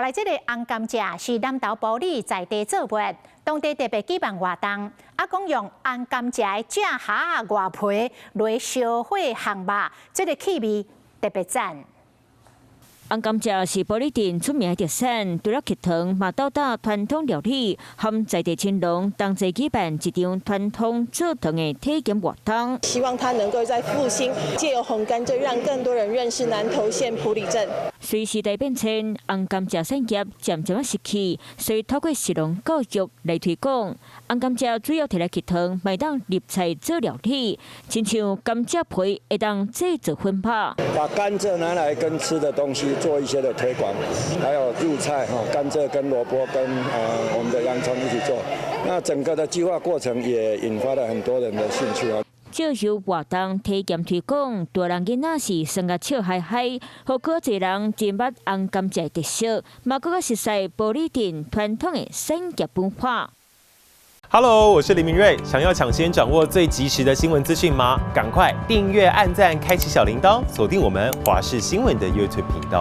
來這个紅甘蔗是南投埔里在地做物，當地特別舉辦活動，啊，講用紅甘蔗的蔗莢外皮來燒火烘肉，這个氣味特別讚。紅甘蔗是埔里鎮出名的特產，除了抾糖，嘛鬥搭傳統料理，和在地青農同齊舉辦一場傳統做糖的體驗活動。希望它能夠再復興，藉由紅甘蔗，讓更多人認識南投縣埔里鎮。隨時代變遷，紅甘蔗產業漸漸仔式微，所以透過食農教育來推廣。紅甘蔗主要提來抾糖，嘛會當入菜做料理，親像甘蔗皮會當製作粉肉。把甘蔗拿來跟吃的東西做一些的推廣，還有入菜哈，甘蔗跟蘿蔔跟我們的洋蔥一起做，那整個的計劃過程也引發了很多人的興趣啊。藉由活動體驗推廣，大人囡仔是耍甲笑嗨嗨，予閣濟人認捌紅甘蔗特色，嘛閣較熟悉埔里鎮傳統的產業文化。 Hello，我是林明瑞，想要搶先掌握最及時的新聞資訊嗎？趕快訂閱、按讚、開啟小鈴鐺，鎖定我們華視新聞的 YouTube 頻道。